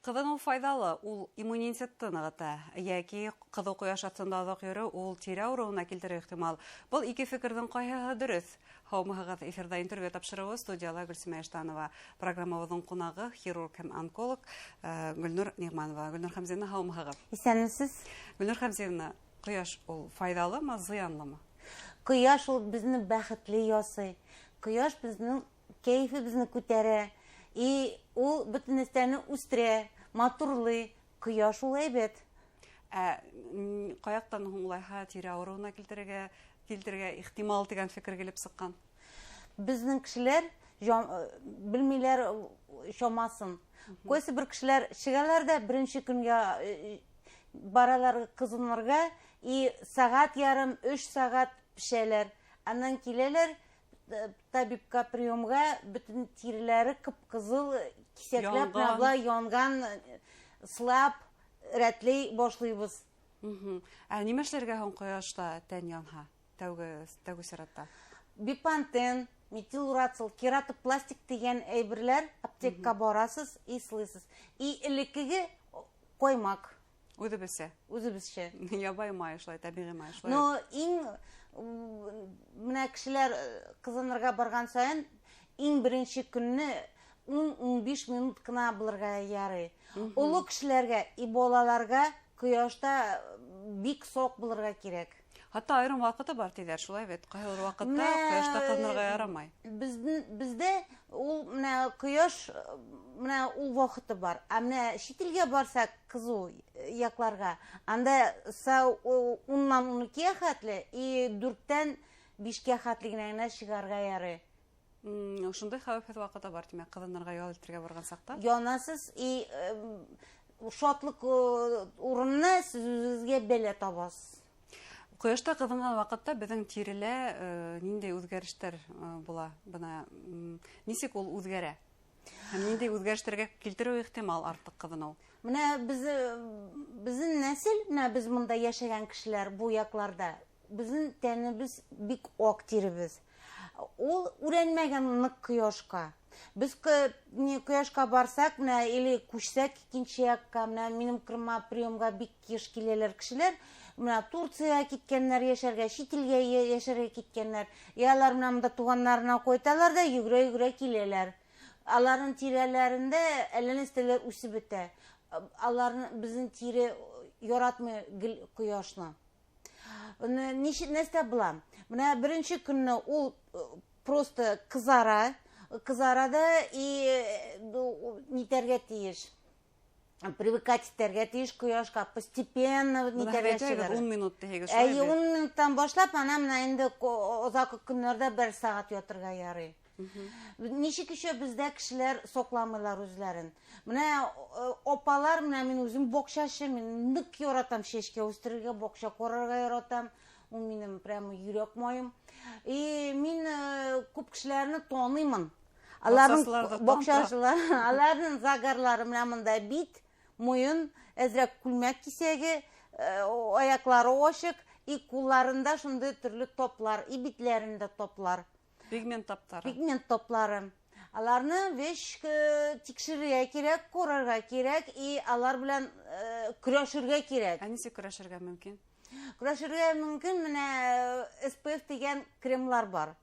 Ҡыҙыныу файҙалы, ул иммунитетты нығыта, йәки ҡыҙыу ҡояш аҫтында оҙаҡ йөрөү ул тире ауырыуына килтереү ихтимал. Был ике фекерҙең ҡайһыһы дөрөҫ? Һаумыһығыҙ, эфирҙа интервью тапшырыуы, студияла Гөлсимә Иштанова. Программабыҙҙың ҡунағы хирург һәм онколог Гөлнур Ниғманова. Гөлнур Хәмзиевна, һаумыһығыҙ. Иҫәнмеһеҙ. Гөлнур Хәмзиевна, ҡояш ул файҙалымы, зыянлымы? Ҡояш ул беҙҙе бәхетле ясай. Ҡояш беҙҙең кәйефебеҙҙе күтәрә. И ул бөтөн нәмәне үҫтерә, матурлай. Ҡояш ул әйбәт. Ә ҡаяҡтан һуң улайһа тире ауырыуына килтерергә ихтимал тигән фекер килеп сыҡҡан? Беҙҙең кешеләр белмәйҙәр самаһын. Ҡайһы бер кешеләр сығалар ҙа беренсе көнгә баралар ҡыҙынырға и сәғәт ярым, 3 сәғәт бешәләр. Анан киләләр табибҡа приемға, бөтөн тиреләре ҡып-ҡыҙыл, киҫәкләп Янған. Былай янған, сылап рәтләй башлайбыҙ. Ә нимә эшләргә һуң ҡояшта тән янһа? Тәүге сиратта. Бепантен, метилурацил, кератопластик тигән әйберләр, аптекаға барасыз и сылайсыз. И элеккеге ҡаймаҡ. Үҙебеҙсә. Үҙебеҙсә. Ябай май шулай, тәбиғи май шулай. Но иң менә кешеләр ҡыҙынырға барған сайын иң беренсе көнне 10-15 минут ҡына булырға ярай. Оло кешеләргә и балаларға ҡояшта бик һаҡ булырға кәрәк. Хатта айырым ваҡыты бар тиҙәр, шулай бит? Ҡайһы бер ваҡытта ҡояшта ҡыҙынырға ярамай. Беҙҙә ул менә ҡояш менә ул ваҡыты бар. Ә менә сит илгә барһаҡ, ҡыҙыу яҡларға, анда 10-нан 12-гә хәтле и 4-тән 5-кә хәтле генә сығырға ярай. Ошондай хәүефһеҙ ваҡыты бар, тимәк, ҡыҙынырға, ял итергә барған саҡта. Янасыз и шатлыҡ урынына һеҙ үҙегеҙгә бәлә табасыз. Ҡояшта ҡыҙынған ваҡытта беҙҙең тирелә ниндәй үҙгәрештәр була? Бына нисек ул үҙгәрә? Һәм ниндәй үҙгәрештәргә килтереү ихтимал артыҡ ҡыҙыныу? Менә беҙҙең нәҫел, менә беҙ бында йәшәгән кешеләр бу яҡларҙа, беҙҙең тәнебеҙ бик аҡ тиребеҙ. Ул өйрәнмәгән ныҡ ҡояшҡа. Беҙ ҡояшҡа барсаҡ, менә или күсһәк икенсе яҡҡа, менә минең Ҡырымға приемға бик йыш киләләр кешеләр, менә Турцияға киткәндәр йәшәргә, сит илгә йәшәргә киткәндәр. И алар менә монда туғандарына ҡайталар ҙа йүгерә-йүгерә киләләр. Аларҙың тирәләрендә әллә нәрсәләр үҫеп бөтә. Аларның беҙҙең тире яратмай гел ҡояшны. Нисек нәрсә була? Менә беренсе көнне ул просто ҡыҙара, ҡыҙара да и нитәргә тейеш. Привыкать итәргә тейеш ҡояшҡа, постепенно Бына нитәргә әйтәйек, сығыр. 10 минут тиһегеҙ, шулай Әйе, бит? 10 минуттан башлап, ана менә инде оҙаҡ көннәрҙә бер сәғәт ятырға ярай. Нисек еще беҙҙә кешеләр һаҡламайлар үҙләрен. Менә апалар, менә мин үҙем баҡсасы, мин ныҡ яратам сәскә үҫтерергә, баҡса ҡарарға яратам. Ул минең прямо йөрәк майым. И мин күп кешеләрне таныймын. Аларның Баҡсасылар ҙа баҡсасылар, аларның загарлары менә монда бит, муйын, әҙерәк күлмәк киҫәге, аяҡлары асыҡ, и ҡулларында шундай төрлө топлар, и битләрендә топлар. Пигмент таптары. Пигмент топлары. Аларны веш тикшерергә кәрәк, ҡарарға кәрәк, и алар белән көрәшергә кәрәк. Ә нисек көрәшергә мөмкин? Көрәшергә мөмкин, менә SPF тигән кремлар бар.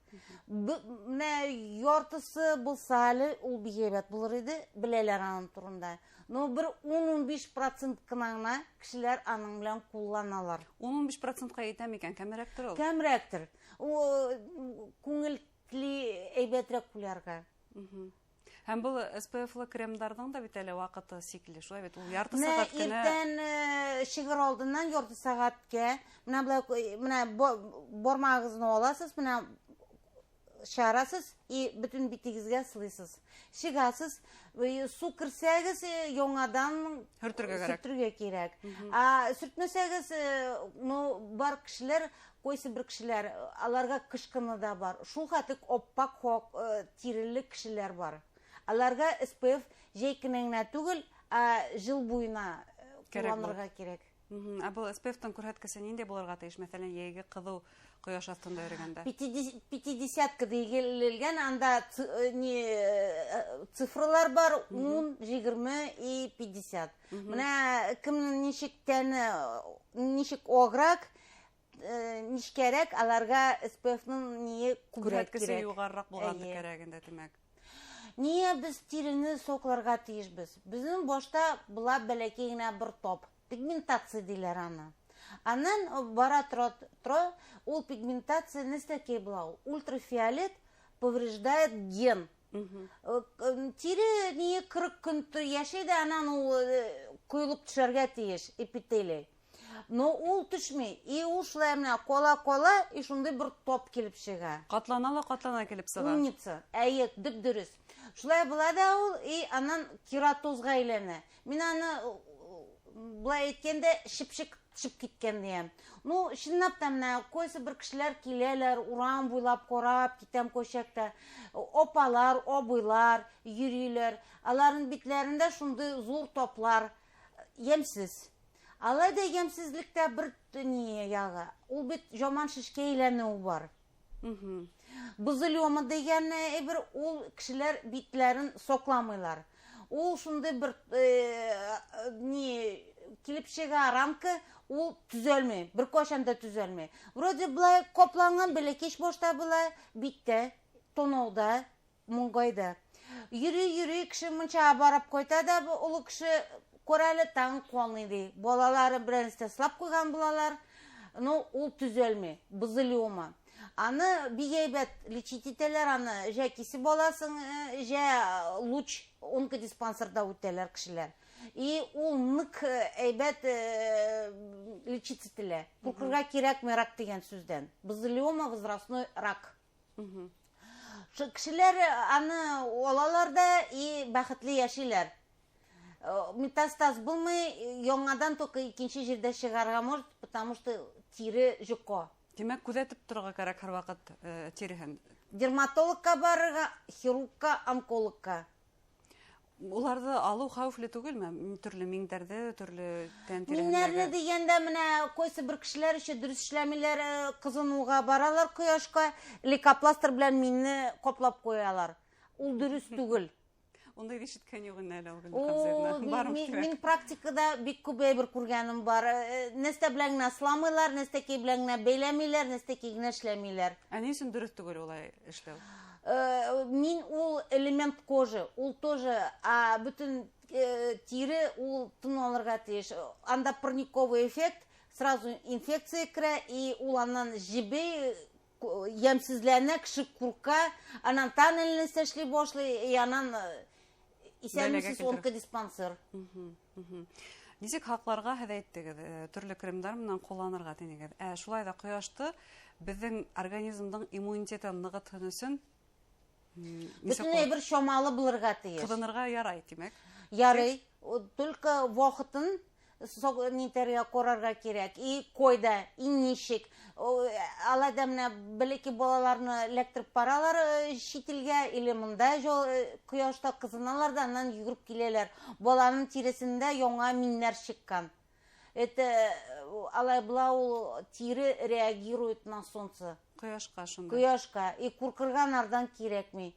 Менә яртысы булса әле, ул бик әйбәт булыр иде, беләләр аның турында. Но бер 10-15 процент кына кешеләр аның белән кулланалар. 10-15 процентҡа етә микән? Кәмерәктер ул? Кәмерәктер. Ул күңел тели әйбәтрәк кулярға. Һәм был S P F-лы кремдарҙың да бит әле ваҡыты сикле, шулай бит? Ул ярты Менә сәғәт кенә. Иртән сығыр алдынан ярты сәғәткә, менә былай, менә бармағығыҙны аласыз, менә шарасыз и бөтөн битегеҙгә сылыйсыз. Сығасыз, су керсәгеҙ, яңадан Һөртөргә кәрәк. Һөртөргә кәрәк. А сөртмәсәгеҙ, ну, бар кешеләр, ҡайһы бер кешеләр, аларға ҡыш көнө дә бар. Шул хәтлек аппаҡ хаҡ тиреле кешеләр бар. Аларға SPF жәй кенә генә түгел, ә йыл буйына Кәрәк ҡулланырға кәрәк. Ә был S P F-тың күрһәткесе ниндәй булырға тейеш? Мәҫәлән, йәйге ҡыҙыу Ҡояш аҫтында йөрөгәндә? Пятидесятка тигелгән, анда не цифралар бар, 10, 20 и 50. Менә кемнең ничек тәне, ничек ограк, нечкәрәк, аларга SPF-ның ние күбрәк Күрһәткесе кирәк. юғарыраҡ булғанды Әйе. кәрәк инде, тимәк. Ниңә беҙ тирене соҡларға тейешбеҙ? Беҙҙең башта була бәләкәй генә бер топ. Пигментация тиләр аны. Анан бара тора, тора, ул пигментация нәрсәкәй була? Ул ультрафиолет повреждает ген. Тире ни 40 көн йәшәй ҙә, анан ул ҡойолоп төшөргә тейеш эпителий. Но ул төшмәй. И ул шулай менә ҡала-ҡала, и шундай бер топ килеп сыға. Ҡатлана ла ҡатлана килеп сыға. Умница. Әйе, дөп-дөрөҫ. Шулай була да ул, и анан кератозға әйләнә. Мин аны былай әйткәндә шипшек төшөп киткән тием. Ну, чынлап та менә ҡайһы бер кешеләр киләләр, урам буйлап ҡарап китәм кошәктә. Опалар, абыйлар йөрөйләр. Аларның битләрендә шундый зур топлар, йәмсез. Алай да йәмсезлектә бер ни ягы. Ул бит жаман шешкә әйләнүе бар. Базилиома дигән бер ул кешеләр битләрен сокламыйлар. Ул шундый бер ни килеп чыга рамка, ул төзәлмәй, бер кайчан да төзәлмәй. Вроде былай капланган бәләкәч башта була, биттә, тоноуда, маңгайда. Йөри-йөри кеше мунчага барып кайта да, бу олы кеше күрә әле тагын калмый ди. Балалары белән сыслап куйган булалар. Но ул төзәлмәй, базилиома. Аны бик әйбәт лечить итәләр, аны җә кисеп аласың, җә луч онкодиспансерда үтәләр кешеләр. И ул нык әйбәт лечить ителә. Куркырга кирәкми рак дигән сүздән. Базилиома возрастной рак. Шу кешеләр аны алалар да и бәхетле яшиләр. Метастаз булмый, яңадан только икенче җирдә чыгарга может, потому что тире йока. Тимәк, күҙәтеп торорға кәрәк һәр ваҡыт тиреһен. Дерматологка барырға, хирургка, онкологка. Уларҙы алыу хәүефле түгелме? Төрлө миңдәрҙе, төрлө тән тиреһендәге. Миңнәрне дигәндә менә ҡайһы бер кешеләр еще дөрөҫ эшләмиләр, ҡыҙыныуға баралар ҡояшҡа, лейкопластырь белән минне ҡаплап ҡуялар. Ул дөрөҫ түгел. Ундай ишеткән юҡ инде әле ул О, Гөлнур Хамзиевна. Бармы тимәк? Мин практикада бик күп әйбер күргәнем бар. Нәрсә белән генә сыламыйлар, нәрсәкәй белән генә бәйләмиләр, нәрсәкәй генә эшләмиләр. Ә ни өсөн дөрөҫ түгел улай эшләү? Мин ул элемент кожи, ул тоже, а бөтөн тире ул тын алырға тейеш. Анда парниковый эффект, сразу инфекция керә, и ул аннан җебей, йәмсезләнә, кеше курка, аннан тан нәрсә эшли башлый, и аннан исәнмесез Бәләгә килтерә. онкодиспансер. Нисек һаҡларға һеҙ әйттегеҙ, төрлө кремдар менән ҡулланырға тинегеҙ. Шулай ҙа ҡояшты беҙҙең организмдың иммунитетын нығытһын өсөн, нисек Бөтөн әйбер шамалы булырға тейеш. Ҡыҙынырға ярай, тимәк. Ярай. Только ваҡытын нитәргә ҡарарға кәрәк. И ҡайҙа, и нисек. Алай ҙа менә бәләкәй балаларны эләктереп баралар чит илгә или монда ҡояшта ҡыҙыналар ҙа аннан йүгереп киләләр. Баланың тирәһендә яңа миннәр сыҡҡан. Это алай була ул тире реагирует на солнце. Ҡояшҡа шунда. Ҡояшҡа. И ҡурҡырға нарҙан кәрәкмәй.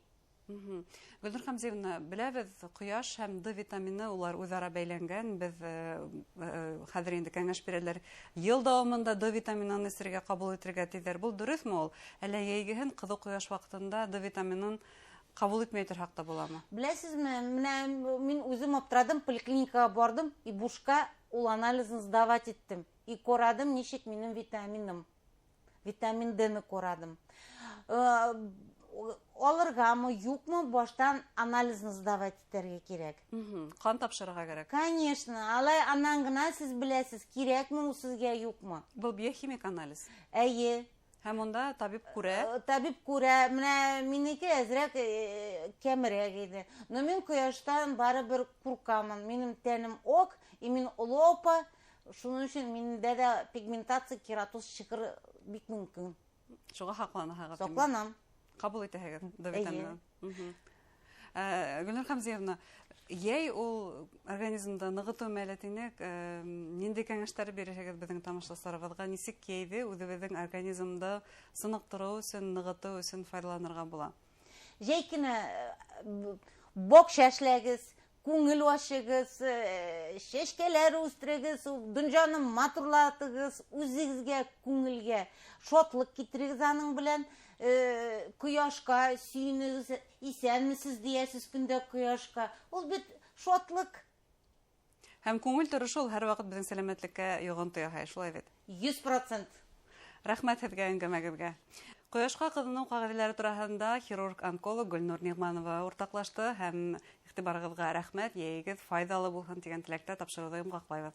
Гөлнур Хәмзиевна, беләбеҙ, ҡояш һәм Д витамины улар үҙ-ара бәйләнгән. Беҙ хәҙер инде кәңәш бирәләр. Йыл дауамында Д витаминын эсергә, ҡабул итергә тиҙәр. Был дөрөҫмө ул? Әллә йәйгеһен ҡыҙыу ҡояш ваҡытында Д витаминын ҡабул итмәй торһаҡ та буламы? Беләсезме, менә мин үҙем аптырадым, поликлиникаға барҙым и бушка ул анализын сдавать иттем. И ҡарадым, нисек минең витаминым. Витамин Д-ны ҡарадым. Алырғамы, юҡмы, баштан анализны сдавать итергә кәрәк. Ҡан тапшырырға кәрәк. Конечно, алай аннан ғына һеҙ беләсез, кәрәкме ул һеҙгә, юҡмы. Был биохимик анализ. Эйе. Һәм унда табип күрә. Табип күрә. Менә минеке әҙерәк кәмерәк ине. Но мин ҡояштан барыбер ҡурҡамын. Минең тәнем ок, и мин оло апа. Шуның өсөн миндә дә пигментация, кератоз сығыр бик мөмкин. Шуға һаҡланаһығыҙ, тимәк. Һаҡланам. Ҡабул итәһегеҙ Д Эйе. витаминын. Гөлнур Хәмзиевна, Йәй ул организмды нығытыу мәле тинек, ниндәй кәңәштәр бирерһегеҙ беҙҙең тамашасыларыбыҙға? Нисек йәйҙе үҙебеҙҙең организмды сыныҡтырыу өсөн, нығытыу өсөн файҙаланырға була? Йәй көнө баҡса эшләгеҙ, күңел асығыҙ, сәскәләр үҫтерегеҙ, донъяны матурлатығыҙ, үҙегеҙгә, күңелгә шатлыҡ китерегеҙ аның белән, ҡояшҡа сөйөнөгөҙ, иҫәнмеһегеҙ тиәһегеҙ көндә ҡояшҡа. Ул бит шатлыҡ. Һәм күңел торошо ул һәр ваҡыт беҙҙең сәләмәтлеккә йоғонто яһай, шулай бит? 100%. Рәхмәт һеҙгә әңгәмәгеҙгә. Ҡояшҡа ҡыҙыныу ҡағиҙәләре тураһында хирург-онколог Гөлнур Ниғманова уртаҡлашты һәм иғтибарығыҙға рәхмәт, йәйегеҙ файҙалы булһын тигән теләктә тапшырыуҙы йомғаҡлайбыҙ.